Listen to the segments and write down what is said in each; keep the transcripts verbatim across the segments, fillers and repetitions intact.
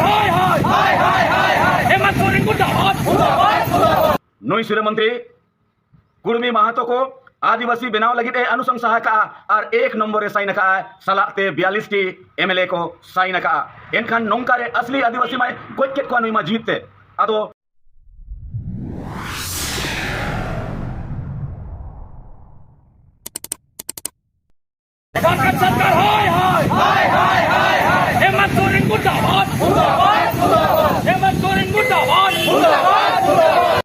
ᱦᱳᱭ, ᱦᱳᱭ, ᱦᱳᱭ, ᱦᱳᱭ, ᱦᱳᱭ, ᱦᱳᱭ᱾ ᱦᱮᱢᱟᱱᱛ ᱥᱚᱨᱮᱱ ᱢᱩᱨᱢᱩ ᱫᱚ ᱦᱳᱭ᱾ ᱱᱩᱭ ᱥᱤᱨᱟᱹ ᱢᱚᱱᱛᱨᱤ ᱠᱩᱲᱢᱤ ᱢᱟᱦᱟᱛᱚ ᱠᱚ ᱟᱹᱫᱤᱵᱟᱹᱥᱤ ᱵᱮᱱᱟᱣ ᱞᱟᱹᱜᱤᱫ ᱮ ᱟᱱᱩᱥᱚᱝᱥᱟ ᱟᱠᱟᱫᱼᱟ ᱟᱨ ᱮᱠ ᱱᱚᱢᱵᱚᱨ ᱮ ᱥᱟᱭᱤᱱ ᱟᱠᱟᱫᱼᱟ, ᱥᱟᱞᱟᱜ ᱛᱮ ᱵᱤᱭᱟᱞᱤᱥ ᱴᱤ ᱮᱢ ᱮᱞ ᱮ ᱠᱚ ᱥᱟᱭᱤᱱ ᱟᱠᱟᱫᱼᱟ᱾ ᱮᱱᱠᱷᱟᱱ ᱱᱚᱝᱠᱟ ᱨᱮ ᱟᱥᱞᱤ ᱟᱹᱫᱤᱵᱟᱹᱥᱤ ᱢᱟᱭ ᱜᱚᱡ ᱠᱮᱫ ᱠᱚᱣᱟ ᱱᱩᱭ ᱢᱟ ᱡᱤᱛ ᱛᱮ᱾ ᱟᱫᱚ ᱡᱷᱟᱲᱠᱷᱚᱸᱰ ᱥᱚᱨᱠᱟᱨ ᱦᱳᱭ, ᱦᱳᱭ, ᱦᱳᱭ, ᱦᱳᱭ, ᱦᱳᱭ, ᱦᱳᱭ᱾ ᱦᱮᱢᱟᱱᱛ ᱥᱚᱨᱮᱱ ᱢᱩᱨᱫᱟᱵᱟᱫ, ᱢᱩᱨᱫᱟᱵᱟᱫ, ᱢᱩᱨᱫᱟᱵᱟᱫ᱾ ᱦᱮᱢᱟᱱᱛ ᱥᱚᱨᱮᱱ ᱢᱩᱨᱫᱟᱵᱟᱫ, ᱢᱩᱨᱫᱟᱵᱟᱫ, ᱢᱩᱨᱫᱟᱵᱟᱫ᱾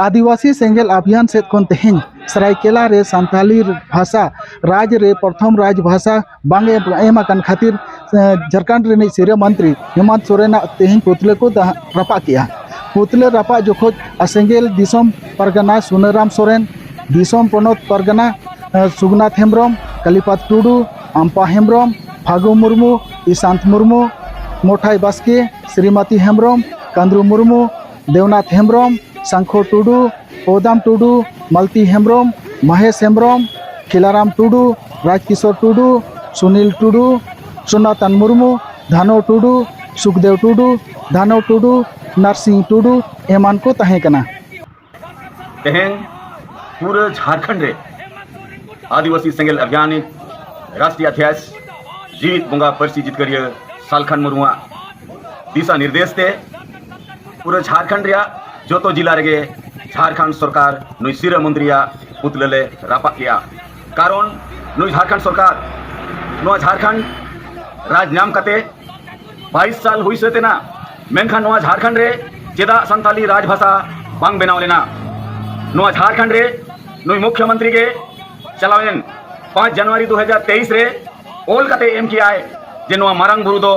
ᱟᱹᱫᱤᱵᱟᱹᱥᱤ ᱥᱮᱸᱜᱮᱞ ᱟᱵᱷᱤᱭᱟᱱ ᱥᱮᱫ ᱠᱷᱚᱱ ᱛᱮᱦᱮᱧ ᱥᱟᱨᱟᱭᱠᱮᱞᱟ ᱨᱮ ᱥᱟᱱᱛᱟᱞᱤ ᱵᱷᱟᱥᱟ ᱨᱟᱡᱽ ᱨᱮ ᱯᱨᱚᱛᱷᱚᱢ ᱨᱟᱡᱽ ᱵᱷᱟᱥᱟ ᱵᱟᱝ ᱮ ᱮᱢ ᱟᱠᱟᱱ ᱠᱷᱟᱹᱛᱤᱨ, ᱮ, ᱡᱷᱟᱲᱠᱷᱚᱸᱰ ᱨᱤᱱᱤᱡ ᱥᱤᱨᱟᱹ ᱢᱚᱱᱛᱨᱤ ᱦᱮᱢᱟᱱᱛ ᱥᱚᱨᱮᱱᱟᱜ ᱛᱮᱦᱮᱧ ᱯᱩᱛᱞᱟᱹ ᱠᱚ ᱫᱟ-, ᱨᱟᱯᱟᱜ ᱠᱮᱜᱼᱟ᱾ ᱯᱩᱛᱞᱟᱹ ᱨᱟᱯᱟᱜ ᱡᱚᱠᱷᱚᱡ ᱥᱮᱸᱜᱮᱞ ᱫᱤᱥᱚᱢ ᱯᱟᱨᱜᱟᱱᱟ ᱥᱩᱱᱟᱹᱨᱟᱢ ᱥᱚᱨᱮᱱ, ᱫᱤᱥᱚᱢ ᱯᱚᱱᱚᱛ ᱯᱟᱨᱜᱟᱱᱟ, ᱮ, ᱥᱩᱜᱽᱱᱟᱛᱷ ᱦᱮᱢᱵᱨᱚᱢ, ᱠᱟᱞᱤᱯᱟᱛ ᱴᱩᱰᱩ, ᱟᱢᱯᱟ ᱦᱮᱢᱵᱨᱚᱢ, ᱯᱷᱟᱹᱜᱩ ᱢᱩᱨᱢᱩ, ᱤᱥᱟᱱᱛ ᱢᱩᱨᱢᱩ, ᱢᱚᱴᱷᱟᱭ ᱵᱟᱥᱠᱮ, ᱥᱨᱤᱢᱚᱛᱤ ᱦᱮᱢᱵᱨᱚᱢ, ᱠᱟᱸᱫᱽᱨᱩ ᱢᱩᱨᱢᱩ, ᱫᱮᱣᱱᱟᱛᱷ ᱦᱮᱢᱵᱨᱚᱢ, ᱥᱟᱝᱠᱷᱚ ᱴᱩᱰᱩ, ᱯᱚᱫᱟᱢ ᱴᱩᱰᱩ, ᱢᱟᱞᱛᱤ ᱦᱮᱢᱵᱨᱚᱢ, ᱢᱚᱦᱮᱥ ᱦᱮᱢᱵᱨᱚᱢ, ᱠᱷᱤᱞᱟᱨᱟᱢ ᱴᱩᱰᱩ, ᱨᱟᱡᱽᱠᱤᱥᱳᱨ ᱴᱩᱰᱩ, ᱥᱩᱱᱤᱞ ᱴᱩᱰᱩ, ᱥᱳᱱᱟᱛᱟᱱ ᱢᱩᱨᱢᱩ, ᱫᱷᱟᱱᱚ ᱴᱩᱰᱩ, ᱥᱩᱠᱫᱮᱣ ᱴᱩᱰᱩ, ᱫᱷᱟᱱᱚ ᱴᱩᱰᱩ, ᱱᱟᱨᱥᱤᱝ ᱴᱩᱰᱩ ᱮᱢᱟᱱ ᱠᱚ ᱛᱟᱦᱮᱸ ᱠᱟᱱᱟ᱾ ᱛᱮᱦᱮᱧ ᱯᱩᱨᱟᱹ ᱡᱷᱟᱲᱠᱷᱚᱸᱰ ᱨᱮ ᱟᱹᱫᱤᱵᱟᱹᱥᱤ ᱥᱮᱸᱜᱮᱞ ᱚᱵᱷᱤᱭᱟᱱᱤᱠ ᱨᱟᱥᱴᱨᱤᱭ ᱚᱫᱷᱭᱟᱠᱷ ᱡᱤᱣᱤᱫ ᱵᱚᱸᱜᱟ ᱯᱟᱹᱨᱥᱤ ᱡᱤᱛᱠᱟᱹᱨᱤᱭᱟᱹ ᱥᱟᱞᱠᱷᱟᱱ ᱢᱩᱨᱢᱩᱣᱟᱜ ᱫᱤᱥᱟ ᱱᱤᱨᱫᱮᱥ ᱛᱮ ᱯᱩᱨᱟᱹ ᱡᱷᱟᱲᱠᱷᱚᱸᱰ ᱨᱮᱭᱟᱜ ᱡᱚᱛᱚ ᱡᱤᱞᱟ ᱨᱮᱜᱮ ᱡᱷᱟᱲᱠᱷᱚᱸᱰ ᱥᱚᱨᱠᱟᱨ ᱱᱩᱭ ᱥᱤᱨᱟᱹ ᱢᱚᱱᱛᱨᱤᱭᱟᱜ ᱯᱩᱛᱞᱟᱹ ᱞᱮ ᱨᱟᱯᱟᱜ ᱠᱮᱜᱼᱟ᱾ ᱠᱟᱨᱚᱱ ᱱᱩᱭ ᱡᱷᱟᱲᱠᱷᱚᱸᱰ ᱥᱚᱨᱠᱟᱨ ᱱᱚᱣᱟ ᱡᱷᱟᱲᱠᱷᱚᱸᱰ ᱨᱟᱡᱽ ᱧᱟᱢ ᱠᱟᱛᱮ ᱵᱟᱭᱤᱥ ᱥᱟᱞ ᱦᱩᱭ ᱥᱟᱹᱛ ᱮᱱᱟ, ᱢᱮᱱᱠᱷᱟᱱ ᱱᱚᱣᱟ ᱡᱷᱟᱲᱠᱷᱚᱸᱰ ᱨᱮ ᱪᱮᱫᱟᱜ ᱥᱟᱱᱛᱟᱞᱤ ᱨᱟᱡᱽ ᱵᱷᱟᱥᱟ ᱵᱟᱝ ᱵᱮᱱᱟᱣ ᱞᱮᱱᱟ? ᱱᱚᱣᱟ ᱡᱷᱟᱲᱠᱷᱚᱸᱰ ᱨᱮ ᱱᱩᱭ ᱢᱩᱠᱷᱭᱚ ᱢᱚᱱᱛᱨᱤ ᱜᱮ ᱪᱟᱞᱟᱣᱮᱱ ᱯᱟᱸᱪ ᱡᱟᱱᱩᱣᱟᱨᱤ ᱫᱩ ᱦᱟᱡᱟᱨ ᱛᱮᱭᱤᱥ ᱨᱮ ᱚᱞ ᱠᱟᱛᱮ ᱮᱢ ᱠᱮᱜᱼᱟᱭ ᱡᱮ ᱱᱚᱣᱟ ᱢᱟᱨᱟᱝ ᱵᱩᱨᱩ ᱫᱚ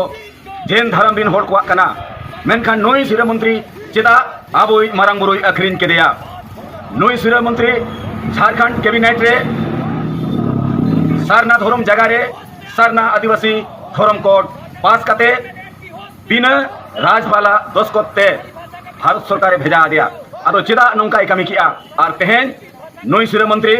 ᱡᱮᱱ ᱫᱷᱚᱨᱚᱢ ᱨᱤᱱ ᱦᱚᱲ ᱠᱚᱣᱟᱜ ᱠᱟᱱᱟ᱾ ᱢᱮᱱᱠᱷᱟᱱ ᱱᱩᱭ ᱥᱤᱨᱟᱹ ᱢᱚᱱᱛᱨᱤ ᱪᱮᱫᱟᱜ ᱟᱵᱚᱭᱤᱡ ᱢᱟᱨᱟᱝ ᱵᱩᱨᱩᱭ ᱟᱹᱠᱷᱨᱤᱧ ᱠᱮᱫᱮᱭᱟ? ᱱᱩᱭ ᱥᱤᱨᱟᱹ ᱢᱚᱱᱛᱨᱤ ᱡᱷᱟᱲᱠᱷᱚᱸᱰ ᱠᱮᱵᱤᱱᱮᱴ ᱨᱮ ᱥᱟᱨᱱᱟ ᱫᱷᱚᱨᱚᱢ ᱡᱟᱭᱜᱟ ᱨᱮ ᱥᱟᱨᱱᱟ ᱟᱹᱫᱤᱵᱟᱹᱥᱤ ᱫᱷᱚᱨᱚᱢ ᱠᱳᱰ ᱯᱟᱥ ᱠᱟᱛᱮ ᱵᱤᱱᱟᱹ ᱨᱟᱡᱽᱯᱟᱞᱟᱜ ᱫᱚᱥᱠᱚᱛ ᱛᱮ ᱵᱷᱟᱨᱚᱛ ᱥᱚᱨᱠᱟᱨᱮ ᱵᱷᱮᱡᱟ ᱟᱫᱮᱭᱟ᱾ ᱟᱫᱚ ᱪᱮᱫᱟᱜ ᱱᱚᱝᱠᱟᱭ ᱠᱟᱹᱢᱤ ᱠᱮᱜᱼᱟ? ᱟᱨ ᱛᱮᱦᱮᱧ ᱱᱩᱭ ᱥᱤᱨᱟᱹ ᱢᱚᱱᱛᱨᱤ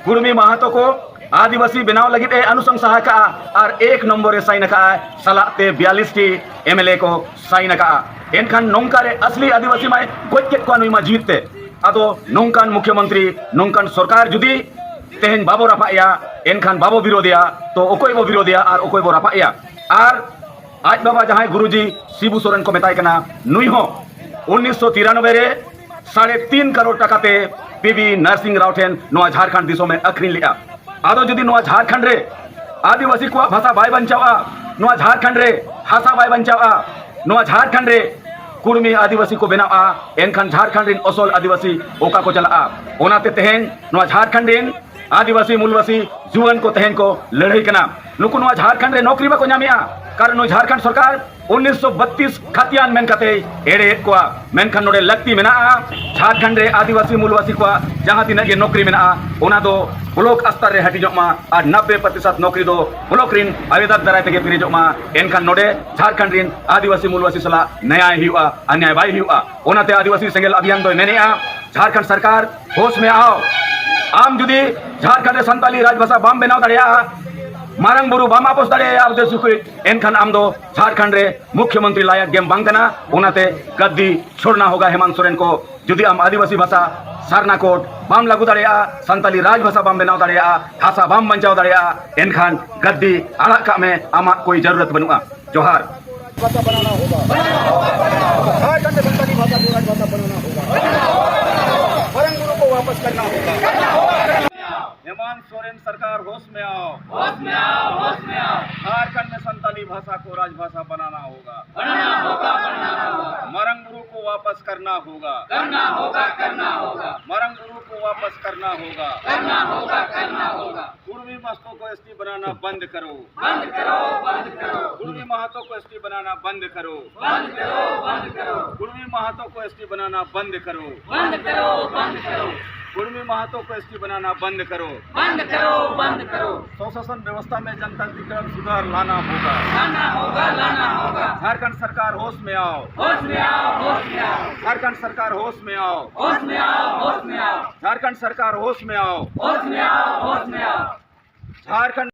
ᱠᱩᱲᱢᱤ ᱢᱟᱦᱟᱛᱚ ᱠᱚ ᱟᱹᱫᱤᱵᱟᱹᱥᱤ ᱵᱮᱱᱟᱣ ᱞᱟᱹᱜᱤᱫ ᱮ ᱟᱱᱩᱥᱚᱝᱥᱟ ᱟᱠᱟᱫᱼᱟ ᱟᱨ ᱮᱠ ᱱᱚᱢᱵᱚᱨ ᱮ ᱥᱟᱭᱤᱱ ᱟᱠᱟᱫᱼᱟ, ᱥᱟᱞᱟᱜ ᱛᱮ ᱵᱤᱭᱟᱞᱤᱥ ᱴᱤ ᱮᱢ ᱮᱞ ᱮ ᱠᱚ ᱥᱟᱭᱤᱱ ᱟᱠᱟᱫᱼᱟ᱾ ᱮᱱᱠᱷᱟᱱ ᱱᱚᱝᱠᱟ ᱨᱮ ᱟᱥᱞᱤ ᱟᱹᱫᱤᱵᱟᱹᱥᱤ ᱢᱟᱭ ᱜᱚᱡ ᱠᱮᱫ ᱠᱚᱣᱟ ᱱᱩᱭ ᱢᱟ ᱡᱤᱣᱤᱫ ᱛᱮ᱾ ᱟᱫᱚ ᱱᱚᱝᱠᱟᱱ ᱢᱩᱠᱷᱭᱚᱢᱚᱱᱛᱨᱤ, ᱱᱚᱝᱠᱟᱱ ᱥᱚᱨᱠᱟᱨ ᱡᱩᱫᱤ ᱛᱮᱦᱮᱧ ᱵᱟᱵᱚ ᱨᱟᱯᱟᱜ ᱮᱭᱟ, ᱮᱱᱠᱷᱟᱱ ᱵᱟᱵᱚ ᱵᱤᱨᱳᱫᱷᱮᱭᱟ, ᱛᱚ ᱚᱠᱚᱭ ᱵᱚ ᱵᱤᱨᱳᱫᱷᱮᱭᱟ ᱟᱨ ᱚᱠᱚᱭ ᱵᱚ ᱨᱟᱯᱟᱜ ᱮᱭᱟ? ᱟᱨ ᱟᱡ ᱵᱟᱵᱟ ᱡᱟᱦᱟᱸᱭ ᱜᱩᱨᱩᱡᱤ ᱥᱤᱵᱩ ᱥᱚᱨᱮᱱ ᱠᱚ ᱢᱮᱛᱟᱭ ᱠᱟᱱᱟ, ᱱᱩᱭ ᱦᱚᱸ ᱩᱱᱤᱥᱥᱚ ᱛᱤᱨᱟᱱᱚᱵᱵᱳᱭ ᱨᱮ ᱥᱟᱲᱮ ᱛᱤᱱ ᱠᱟᱨᱳᱲ ᱴᱟᱠᱟ ᱛᱮ ᱯᱤ ᱵᱤ ᱱᱟᱨᱥᱤᱝ ᱨᱟᱣ ᱴᱷᱮᱱ ᱱᱚᱣᱟ ᱡᱷᱟᱲᱠᱷᱚᱸᱰ ᱫᱤᱥᱚᱢ ᱮ ᱟᱹᱠᱷᱨᱤᱧ ᱞᱮᱫᱼᱟ᱾ ᱟᱫᱚ ᱡᱩᱫᱤ ᱱᱚᱣᱟ ᱡᱷᱟᱲᱠᱷᱚᱸᱰ ᱨᱮ ᱟᱹᱫᱤᱵᱟᱹᱥᱤ ᱠᱚᱣᱟᱜ ᱵᱷᱟᱥᱟ ᱵᱟᱭ ᱵᱟᱧᱪᱟᱣᱟ, ᱱᱚᱣᱟ ᱡᱷᱟᱲᱠᱷᱚᱸᱰ ᱨᱮ ᱦᱟᱥᱟ ᱵᱟᱭ ᱵᱟᱧᱪᱟᱣᱟ, ᱱᱚᱣᱟ ᱡᱷᱟᱲᱠᱷᱚᱸᱰ ᱨᱮ ᱠᱩᱲᱢᱤ ᱟᱹᱫᱤᱵᱟᱹᱥᱤ ᱠᱚ ᱵᱮᱱᱟᱣᱟ, ᱮᱱᱠᱷᱟᱱ ᱡᱷᱟᱲᱠᱷᱚᱸᱰ ᱨᱮᱱ ᱚᱥᱚᱞ ᱟᱹᱫᱤᱵᱟᱹᱥᱤ ᱚᱠᱟ ᱠᱚ ᱪᱟᱞᱟᱜᱼᱟ? ᱚᱱᱟᱛᱮ ᱛᱮᱦᱮᱧ ᱱᱚᱣᱟ ᱡᱷᱟᱲᱠᱷᱚᱸᱰ ᱨᱮᱱ ᱟᱹᱫᱤᱵᱟᱹᱥᱤ ᱢᱩᱞᱵᱟᱹᱥᱤ ᱡᱩᱣᱟᱹᱱ ᱠᱚ ᱛᱮᱦᱮᱧ ᱠᱚ ᱞᱟᱹᱲᱦᱟᱹᱭ ᱠᱟᱱᱟ᱾ ᱱᱩᱠᱩ ᱱᱚᱣᱟ ᱡᱷᱟᱲᱠᱷᱚᱸᱰ ᱨᱮ ᱱᱚᱠᱨᱤ ᱵᱟᱠᱚ ᱧᱟᱢᱮᱜᱼᱟ, ᱠᱟᱨᱚᱱ ᱱᱩᱭ ᱡᱷᱟᱲᱠᱷᱚᱸᱰ ᱥᱚᱨᱠᱟᱨ ᱩᱱᱤᱥᱥᱚ ᱵᱟᱛᱤᱥ ᱠᱷᱟᱛᱤᱭᱟᱱ ᱢᱮᱱ ᱠᱟᱛᱮᱭ ᱮᱲᱮᱭᱮᱫ ᱠᱚᱣᱟ᱾ ᱢᱮᱱᱠᱷᱟᱱ ᱱᱚᱰᱮ ᱞᱟᱹᱠᱛᱤ ᱢᱮᱱᱟᱜᱼᱟ, ᱡᱷᱟᱲᱠᱷᱚᱸᱰ ᱨᱮ ᱟᱹᱫᱤᱵᱟᱹᱥᱤ ᱢᱩᱞᱵᱟᱹᱥᱤ ᱠᱚᱣᱟᱜ ᱡᱟᱦᱟᱸ ᱛᱤᱱᱟᱹᱜ ᱜᱮ ᱱᱚᱠᱨᱤ ᱢᱮᱱᱟᱜᱼᱟ, ᱚᱱᱟ ᱫᱚ ᱵᱞᱚᱠ ᱥᱛᱚᱨ ᱨᱮ ᱦᱟᱹᱴᱤᱧᱚᱜ ᱢᱟ ᱟᱨ ᱱᱚᱵᱵᱳᱭ ᱯᱨᱚᱛᱤᱥᱚᱛ ᱱᱚᱠᱨᱤ ᱫᱚ ᱵᱞᱚᱠ ᱨᱤᱱ ᱟᱵᱮᱫᱚᱠ ᱫᱟᱨᱟᱭ ᱛᱮᱜᱮ ᱯᱮᱨᱮᱡᱚᱜ ᱢᱟ᱾ ᱮᱱᱠᱷᱟᱱ ᱱᱚᱰᱮ ᱡᱷᱟᱲᱠᱷᱚᱸᱰ ᱨᱤᱱ ᱟᱹᱫᱤᱵᱟᱹᱥᱤ ᱢᱩᱞᱵᱟᱹᱥᱤ ᱥᱟᱞᱟᱜ ᱱᱮᱭᱟᱭ ᱦᱩᱭᱩᱜᱼᱟ, ᱚᱱᱱᱟᱭ ᱵᱟᱭ ᱦᱩᱭᱩᱜᱼᱟ᱾ ᱚᱱᱟᱛᱮ ᱟᱹᱫᱤᱵᱟᱹᱥᱤ ᱥᱮᱸᱜᱮᱞ ᱟᱵᱷᱤᱭᱟᱱ ᱫᱚᱭ ᱢᱮᱱᱮᱜᱼᱟ, ᱡᱷᱟᱲᱠᱷᱚᱸᱰ ᱥᱚᱨᱠᱟᱨ ᱦᱳᱥ ᱢᱮ ᱟᱣ᱾ ᱟᱢ ᱡᱩᱫᱤ ᱡᱷᱟᱲᱠᱷᱚᱸᱰ ᱨᱮ ᱥᱟᱱᱛᱟᱞᱤ ᱨᱟᱡᱽ ᱵᱷᱟᱥᱟ ᱵᱟᱢ ᱵᱮᱱᱟᱣ ᱫᱟᱲᱮᱭᱟᱜᱼᱟ, ᱢᱟᱨᱟᱝ ᱵᱩᱨᱩ ᱵᱟᱢ ᱟᱯᱚᱥ ᱫᱟᱲᱮᱭᱟᱭᱟ ᱟᱵᱫᱮᱥ ᱠᱚ, ᱮᱱᱠᱷᱟᱱ ᱟᱢ ᱫᱚ ᱡᱷᱟᱲᱠᱷᱚᱸᱰ ᱨᱮ ᱢᱩᱠᱷᱭᱚᱢᱚᱱᱛᱨᱤ ᱞᱟᱭᱟᱠ ᱜᱮᱢ ᱵᱟᱝ ᱠᱟᱱᱟ᱾ ᱚᱱᱟᱛᱮ ᱜᱟᱫᱽᱫᱤ ᱪᱷᱳᱲᱱᱟ ᱦᱳᱜᱟ ᱦᱮᱢᱟᱱᱛ ᱥᱚᱨᱮᱱ ᱠᱚ᱾ ᱡᱩᱫᱤ ᱟᱢ ᱟᱹᱫᱤᱵᱟᱹᱥᱤ ᱵᱷᱟᱥᱟ ᱥᱟᱨᱱᱟ ᱠᱳᱰ ᱵᱟᱢ ᱞᱟᱹᱜᱩ ᱫᱟᱲᱮᱭᱟᱜᱼᱟ, ᱥᱟᱱᱛᱟᱞᱤ ᱨᱟᱡᱽ ᱵᱷᱟᱥᱟ ᱵᱟᱢ ᱵᱮᱱᱟᱣ ᱫᱟᱲᱮᱭᱟᱜᱼᱟ, ᱵᱷᱟᱥᱟ ᱵᱟᱢ ᱵᱟᱧᱪᱟᱣ ᱫᱟᱲᱮᱭᱟᱜᱼᱟ, ᱮᱱᱠᱷᱟᱱ ᱜᱟᱫᱽᱫᱤ ᱟᱲᱟᱜ ᱠᱟᱜ ᱢᱮ, ᱟᱢᱟᱜ ᱠᱳᱭ ᱡᱟᱨᱩᱨᱟᱛ ᱵᱟᱹᱱᱩᱜᱼᱟ᱾ ᱡᱚᱦᱟᱨ᱾ भाषा बनाना होगा। झारखंड में संताली भाषा को राजभाषा बनाना होगा। मरंगुरु को वापस करना होगा। हेमंत सोरेन सरकार, होश में आओ। होश में आओ, होश में आओ। झारखंड में संताली भाषा को राजभाषा बनाना होगा। बनाना होगा, बनाना होगा। मरंगुरु को वापस करना होगा। करना होगा, करना होगा। मरंगुरु को वापस करना होगा। करना होगा, करना होगा। कुर्मी महतो को एस टी बनाना बंद करो। बंद करो, बंद करो। कुर्मी महतो को एस टी बनाना बंद करो। बंद करो, बंद करो। कुर्मी महतो को एस टी बनाना बंद करो। बंद करो, बंद करो। कुर्मी महतो को एस टी बनाना बंद करो। बंद करो, बंद करो। स्वशासन व्यवस्था में जनतांत्रिक सुधार लाना होगा। लाना होगा, लाना होगा। झारखंड सरकार, होश में आओ। होश में आओ, होश में आओ। झारखंड सरकार, होश में आओ। होश में आओ, होश में आओ। झारखंड सरकार, होश में आओ। होश में आओ, होश में आओ। ᱡᱷᱟᱲᱠᱷᱚᱸᱰ